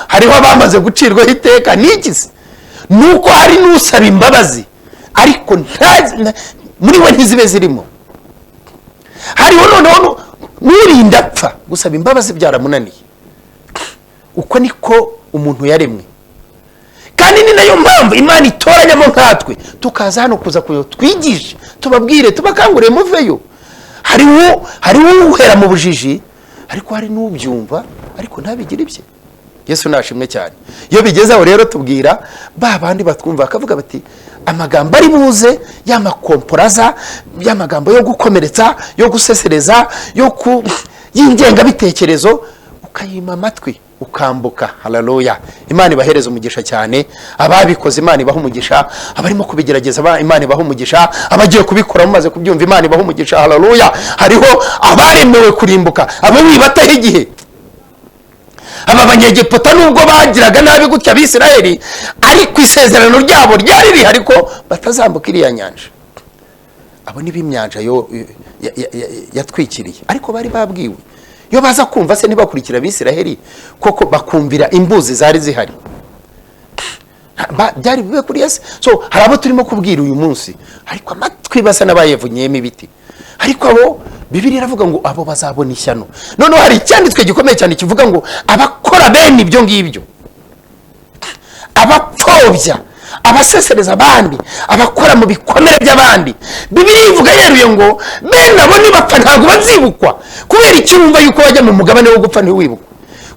hariho abamaze gucirwaho iteka, ni iki se? Ni uko hari n'usaba imbabazi, ariko muri we ntizibe zirimo. Hariho noneho n'urinda apfa gusaba imbabazi byaramunaniye. Uko niko umuntu yaremwe, kandi ni nayo mpamvu Imana itoranyamo nkatwe, tukaza hano kuza kuyo twigishe, tubabwire, tubakangurire muveyo. Hariho uhera mu bujiji, ariko hari n'ubyumva ariko ntabigire ibye. Yesu nashimwe cyane. Iyo bigeze aho rero, tubwira ba bandi batwumva, bakavuga bati: "Amagambo ari buze y'amakomporaza, y'amagambo yo gukomeretsa, yo gusesereza, yo ku y'ingengabitekerezo," ukayima amatwi, ukambuka, haleluya. Imana ibahereza umugisha cyane. Ababikoze, Imana ibaha umugisha. Abarimo kubigerageza, Imana ibaha umugisha. Abagiye kubikora mumaze kubyumva, Imana ibaha umugisha, haleluya. Hariho abaremewe kurimbuka, abo wibataho igihe. Aba Banyegiputa, nubwo bagiraga nabi gutya Abisirayeli, ariko isezerano ryabo ryari rihari ko batazambuka iriya nyanja. Abo ni b'imyanja yo yatwikiriye, ariko bari babwiwe. Iyo baza kumva se, ntibakurikira Abisiraheli koko, bakumvira imbuzi zari zihari, byari bibe kuri Yesu. So hari abo turimo kubwira uyu munsi, ariko amatwi basa n'abayevunyemo ibiti. Ariko abo, Bibiliya iravuga ngo abo bazabona ishyano. Noneho hari icyanditswe gikomeye cyane kivuga ngo abakora bene ibyo ngibyo, abapfobya, abasesereza abandi, abakora mu bikomere by'abandi, Bibiliya ivuga yeruye ngo bene abo nibapfa ntabwo bazibukwa. Kubera icyo wumva yuko wajya mu mugabane wo gupfa ntiwibukwe?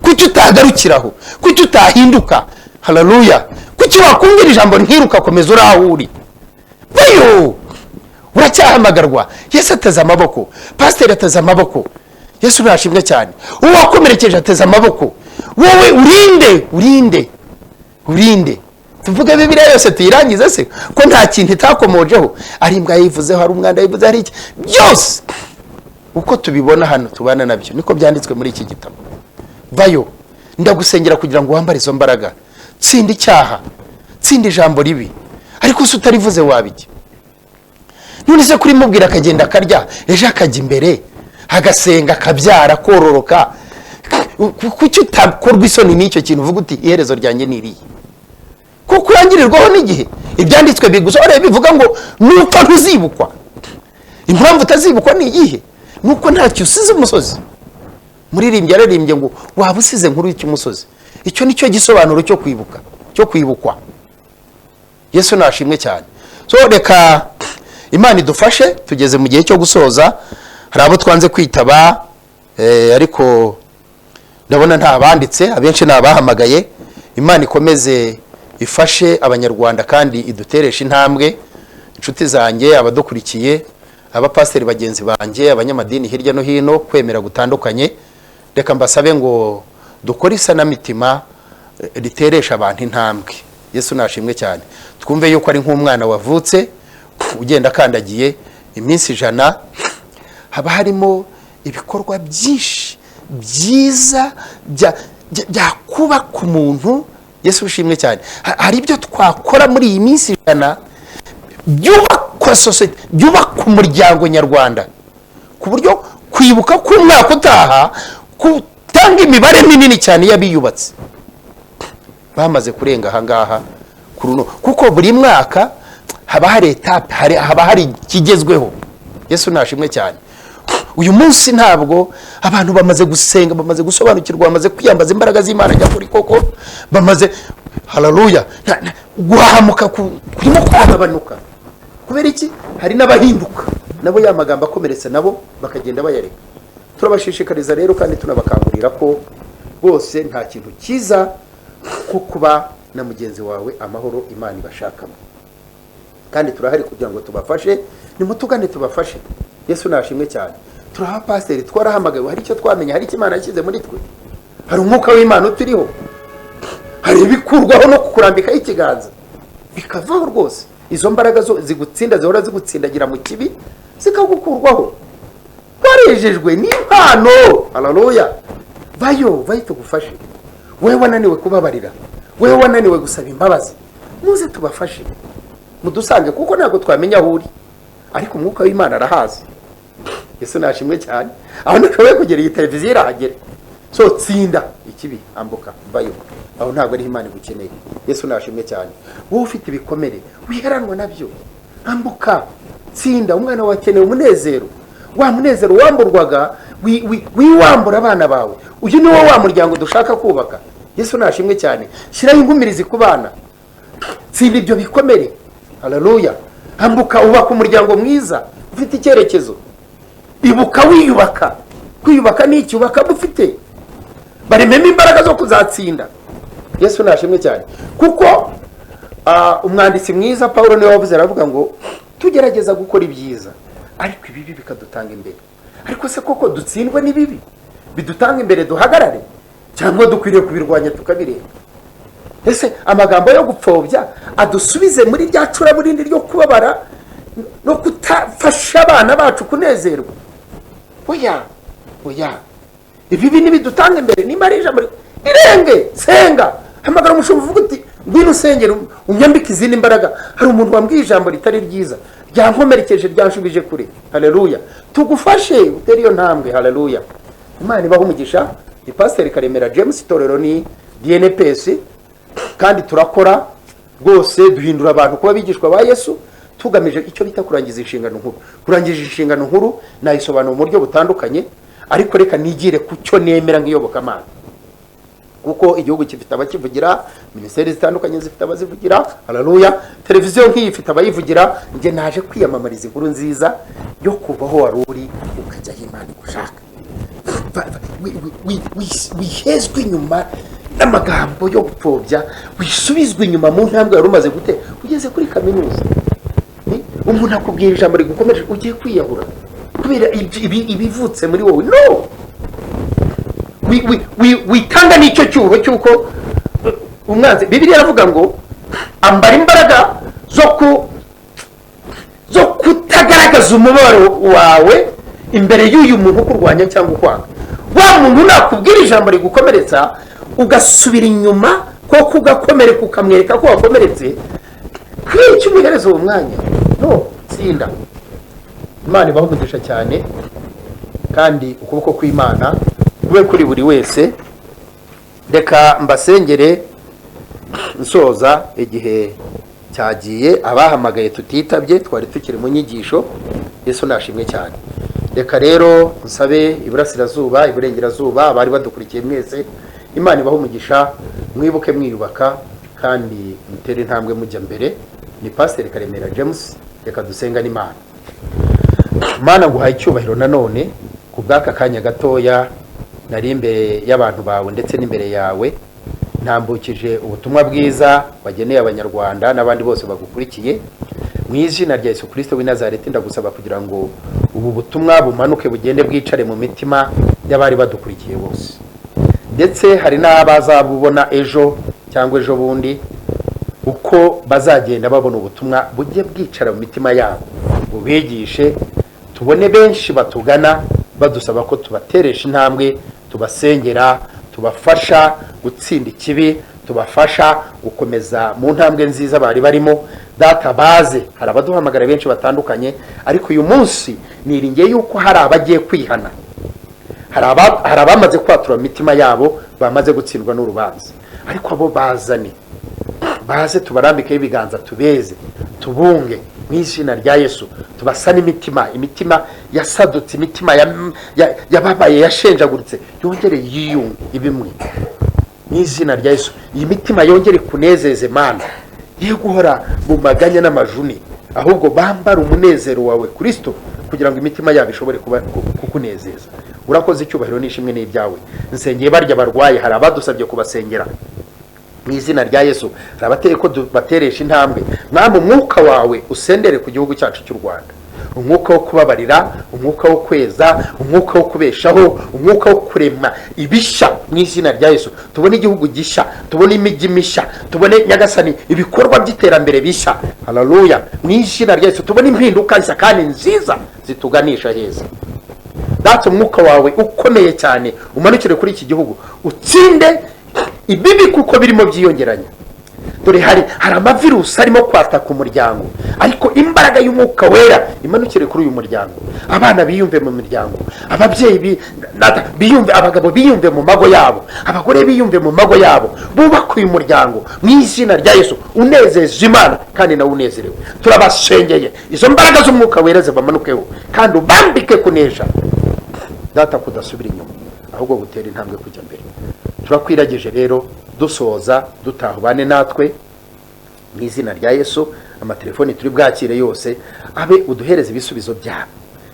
Kuki utagarukiraho? Kuki utahinduka? Haleluya. Kuki wakumvira ijambo ntiruka, komeza uri aho uri? Vayo, uracyahamagarwa. Yesu ateze amaboko, pasiteri ateze amaboko. Yesu nashimwe cyane. Uwo wakomerekeje ateze amaboko. Wowe urinde, urinde, urinde? Tuvuge Bibiliya yose tuyirangize se, ko nta kintu itakomojeho? Ari imbwa yayivuzeho, hari umwanda yayivuze, hari iki byose. Uko tubibona hano tubana nabyo, niko byanditswe muri iki gitabo. Vayo, ndagusengera kugira ngo wambare izo mbaraga. Tsinda icyaha, tsinda ijambo ribi. Ariko se utarivuze wabijya? None se kuri mubwira akagenda akarya, ejo akajya imbere agasenga, akabyara, kororoka, kuki utakorwa isoni n'icyo kintu, uvuga uti: "Iherezo ryanjye ni iriya"? Kuko urangirirwaho n'igihe. Ibyanditswe bigusohoreye bivuga ngo nupfa ntuzibukwa. Impamvu utazibukwa ni iyihe? Ni uko ntacyo usize umusozi. Muririmbyi yararirimbye ngo: "Waba usize nkuru y'umusozi." Icyo ni cyo gisobanuro cyo kwibuka, cyo kwibukwa. Yesu nashimwe cyane. So reka Imana idufashe, tugeze mu gihe cyo gusoza. Hari abo twanze kwitaba, ariko ndabona nta banditse, abenshi ni abahamagaye. Imana ikomeze ifashe Abanyarwanda kandi idutereshe intambwe. Inshuti zanjye, abadukurikiye, abapasiteri bagenzi banjye, abanyamadini hirya no hino, kwemera gutandukanye, reka mbasabe ngo dukore isanamitima riteresha abantu intambwe. Yesu nashimwe cyane. Twumve yuko ari nk'umwana wavutse ugenda akandagiye. Iminsi 100 haba harimo ibikorwa byinshi byiza byakubaka umuntu. Yesu ushimwe cyane. Hari ibyo twakora muri iyi minsi 100 byubaka sosiyete, byubaka umuryango nyarwanda, ku buryo kwibuka k'umwaka utaha gutanga imibare minini cyane y'abiyubatse bamaze kurenga ahangaha kuri uno, kuko buri mwaka haba hari étape, haba hari ikigezweho. Yesu nashimwe cyane. Uyu munsi ntabwo abantu bamaze gusenga, bamaze gusobanukirwa, bamaze kwiyambaza imbaraga z'Imana nyakuri koko, bamaze, haleluya, guhahamuka kurimo kwagabanuka. Kubera iki? Hari n'abahinduka nabo, ya magambo akomeretse nabo bakagenda bayareka. Turabashishikariza rero kandi tunabakangurira ko bose nta kintu cyiza nko kuba na mugenzi wawe amahoro Imana ibashakamo, kandi turahari kugira ngo tubafashe. Nimutugane tubafashe. Yesu nashimwe cyane. Turi abapasiteri, twarahamagawe, hari icyo twamenye, hari icyo Imana yashyize muri twe, hari umwuka w'Imana uturiho, hari ibikurwaho no kukurambikaho ikiganza bikavaho rwose. Izo mbaraga zo zigutsinda, zihora zigutsindagira mu kibi, zikagukurwaho. Warejejwe n'impano, haleluya. Vayo, vayo tugufashe. Wowe wananiwe kubabarira, wowe wananiwe gusaba imbabazi, muze tubafashe, mudusange, kuko ntabwo twamenya aho uri, ariko umwuka w'Imana arahazi. Yesu nashimwe cyane. Aho ntashoboye kugera, iyi televiziyo irahagera. So tsinda ikibi, ambuka, vayo aho, ntabwo ariho Imana igukeneye. Yesu nashimwe cyane. Wowe ufite ibikomere, wiheranwa nabyo, ambuka, tsinda. Umwana wawe akeneye umunezero, wa munezero wamburwaga, wiwambura abana bawe. Uyu ni wo wa muryango dushaka kubaka. Yesu nashimwe cyane. Shyiraho inkumirizi ku bana, tsinda ibyo bikomere, haleluya. Ambuka, ubaka umuryango mwiza ufite icyerekezo. Ibuka wiyubaka. Kwiyubaka ni iki? Ubaka ufite barememo imbaraga zo kuzatsinda. Yesu nashimwe cyane. Kuko umwanditsi mwiza Paul niwe wavuze, aravuga ngo tugerageza gukora ibyiza ariko ibibi bikadutanga imbere. Ariko se koko dutsindwe n'ibibi bidutanga imbere duhagarare, cyangwa dukwiriye kubirwanya tukabireba? Ese amagambo yo gupfobya adusubize muri rya curaburindi ryo kubabara no kutafasha abana bacu kunezerwa? Oya, oya, ibibi ntibidutanga imbere. Nimba ari ijambo irenge, senga, hamagara umushumba, uvuga uti ngwino usengere, unyambike izindi mbaraga. Hari umuntu wambwiye ijambo ritari ryiza, ryankomerekeje, ryanshubije kure. Haleluya. Tugufashe utere iyo ntambwe. Haleluya. Imana ibahe umugisha. Ni Pasiteri Karemera James, itorero ni DNPS, kandi turakora rwose, duhindura abantu kuba abigishwa ba Yesu, tugamije icyo bita kurangiza inshingano nkuru. Kurangiza inshingano nkuru nayisobanura mu buryo butandukanye, ariko reka nigire ku cyo nemera nk'iyobokamana, kuko igihugu gifite abakivugira, minisiteri zitandukanye zifite abazivugira, haleluya, televiziyo nk'iyi ifite abayivugira. Njye naje kwiyamamariza inkuru nziza yo kuva aho wari uri ukajya aho Imana igushaka. Wihezwe inyuma n'amagambo yo gupfobya, wisubizwe inyuma mu ntambwe wari umaze gutera ugeze kuri kaminuza. Umuntu akubwira ijambo rigukomeje, ugiye kwiyahura kubera ibivutse muri wowe. No witanga n'icyo cyuho cy'uko umwanzi. Bibiliya iravuga ngo ambara imbaraga zo kutagaragaza umubabaro wawe imbere y'uyu muntu ukurwanya cyangwa ukwanga. Wa muntu nakubwira ijambo rigukomeretsa ugasubira inyuma koko ugakomereka, ukamwereka ko wakomeretse, kubera icyo umuhereza uwo mwanya? No tsinda. Imana ibahe umugisha cyane, kandi ukuboko kw'Imana kube kuri buri wese. Reka mbasengere nsoza, igihe cyagiye. Abahamagaye tutitabye, twari tukiri mu nyigisho. Yesu nashimwe cyane. Reka rero nsabe iburasirazuba, iburengerazuba, abari badukurikiye mwese. Imana ibahe umugisha, mwibuke mwiyubaka kandi mutere intambwe mujya mbere. Ni Pasiteri Karemera James. Reka dusenga n'Imana. Mana, nguhaye icyubahiro nanone ku bw'aka kanya gatoya nari imbere y'abantu bawe ndetse n'imbere yawe, ntambukije ubutumwa bwiza wageneye Abanyarwanda n'abandi bose bagukurikiye. Mu izina rya Yesu Kirisito w'i Nazareti, ndagusaba kugira ngo ubu butumwa bumanuke, bugende bwicare mu mitima y'abari badukurikiye bose, ndetse hari n'abazabubona ejo cyangwa ejo bundi. Uko bazagenda babona ubutumwa, bujye bwicara mu mitima yabo, bubigishe. Tubone benshi batugana badusaba ko tubateresha intambwe, tubasengera, tubafasha gutsinda ikibi, tubafasha gukomeza mu ntambwe nziza bari barimo. Data, baze. Hari abaduhamagara benshi batandukanye, ariko uyu munsi niringiye yuko hari abagiye kwihana, hari abamaze kwatura mu mitima yabo, bamaze gutsindwa n'urubanza. Ariko abo bazane, baze tubarambikeho ibiganza, tubeze, tubunge mu izina rya Yesu, tubasane imitima, imitima yasadutse, imitima yababaye, yashenjaguritse, yongere yiyunge ibimwe mu izina rya Yesu. Iyi mitima yongere kunezeze Mana, ye guhora mu maganya n'amajuni, ahubwo bambara umunezero wawe Kristo, kugira ngo imitima yabo ishobore kuba kukunezeza. Urakoze, icyubahiro n'ishimwe n'ibyawe. Nsengeye barya barwaye, hari abadusabye kubasengera mu izina rya Yesu, hari abateye ko bateresha intambwe. Mwami, umwuka wawe usendere ku gihugu cyacu cy'u Rwanda, umwuka wo kubabarira, umwuka wo kweza, umwuka wo kubeshaho, umwuka wo kurema ibishya mu izina rya Yesu. Tubone igihugu gishya, tubone imijyi mishya, tubone Nyagasani ibikorwa by'iterambere bishya. Haleluya! Mu izina rya Yesu tubone impinduka nshya kandi nziza zituganisha heza. Data, umwuka wawe ukomeye cyane umanukire kuri iki gihugu, utsinde ibibi kuko birimo byiyongeranya. Dore hari amavirusi arimo kwataka umuryango, ariko imbaraga y'Umwuka Wera imanukire kuri uyu muryango. Abana biyumve mu miryango, ababyeyi biyumve, abagabo biyumve mu mago yabo, abagore biyumve mu mago yabo, bubake uyu muryango mu izina rya Yesu, unezeza Imana kandi nawe unezerewe. Turabasengeye, izo mbaraga z'Umwuka Wera zibamanukeho kandi ubambike kunesha. Data, kudasubira inyuma ahubwo gutera intambwe kujya mbere. Turakwiragije rero, dusoza dutaha, ubane natwe mu izina rya Yesu. Amatelefoni turi bwakire yose abe uduhereze ibisubizo byabo,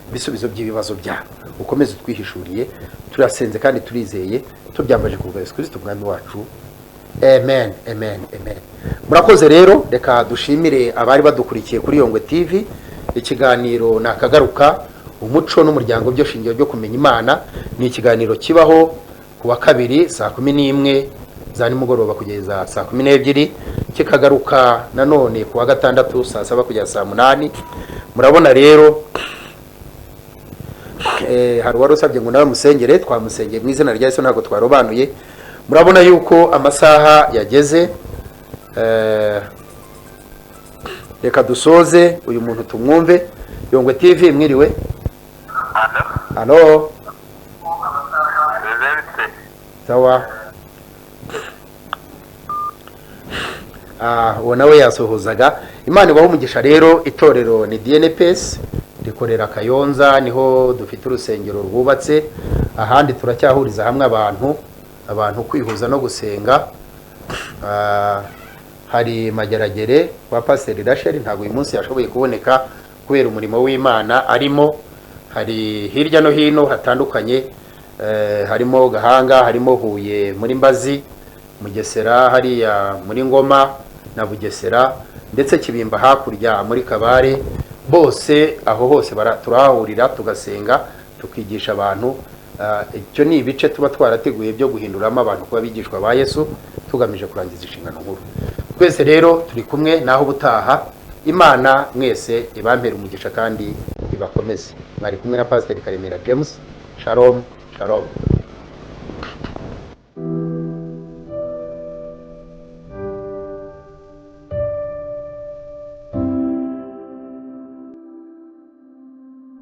ibisubizo by'ibibazo byabo, ukomeze utwihishuriye. Turasenze kandi turizeye, tubyambaje ku bwa Yesu Kristo Umwami wacu. Amen, amen, amen. Murakoze rero. Reka dushimire abari badukurikiye kuri Yongwe TV. Ikiganiro ni Akagaruka, umuco n'umuryango byo shingiro byo kumenya Imana. Ni ikiganiro kibaho ku wa kabiri saa 11 za nimugoroba kugeza saa 12, kikagaruka nanone ku wa gatandatu saa 7 kugeza saa 8. Murabona rero, hari uwari usabye ngo nawe musengere, twamusengeye mu izina rya Yesu, ntabwo twarobanuye. Murabona yuko amasaha yageze. Reka dusoze uyu muntu tumwumve. Yongwe TV, mwiriwe? Alo, alo. Bimeze bite? Sawa. Uwo nawe yasuhuzaga. Imana ibahe umugisha rero. Itorero ni DNPS, rikorera Kayonza, niho dufite urusengero rwubatse. Ahandi turacyahuriza hamwe abantu kwihuza no gusenga. Hari Mageragere kwa Pasiteri Rachel, ntabwo uyu munsi yashoboye kuboneka kubera umurimo w'Imana arimo. Hari hirya no hino hatandukanye, harimo Gahanga, harimo Huye muri Mbazi, Mugesera hariya muri Ngoma na Bugesera, ndetse Kibimba hakurya muri Kabare. Bose aho hose turahahurira, tugasenga, tukigisha abantu. Icyo ni ibice tuba twarateguye byo guhinduramo abantu kuba abigishwa ba Yesu, tugamije kurangiza inshingano nkuru. Twese rero turi kumwe naho ubutaha. Imana mwese ibampere umugisha kandi ibakomeze. Mwari kumwe na Pasiteri Karemera James. Shalom, shalom.